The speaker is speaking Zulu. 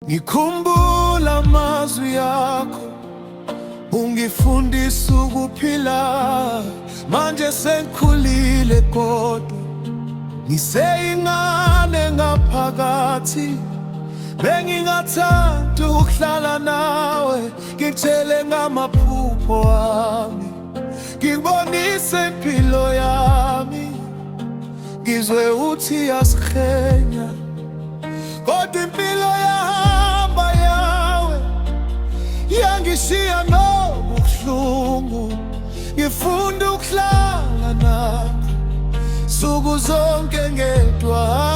Ngikhumbula amazwi akho, ungifundisa ukuphila. Manje sengikhulile, kodwa ngiseyingane ngaphakathi. Bengingathanda ukuhlala nawe, ngitshele ngamaphupho ami, ngibonise impilo yami, ngizwe uthi uyasiqhenya. Kodwa impilo yahamba yawe, yangishiya nobuhlungu. Ngifunda ukuhlala nakho suku zonke ngedwa.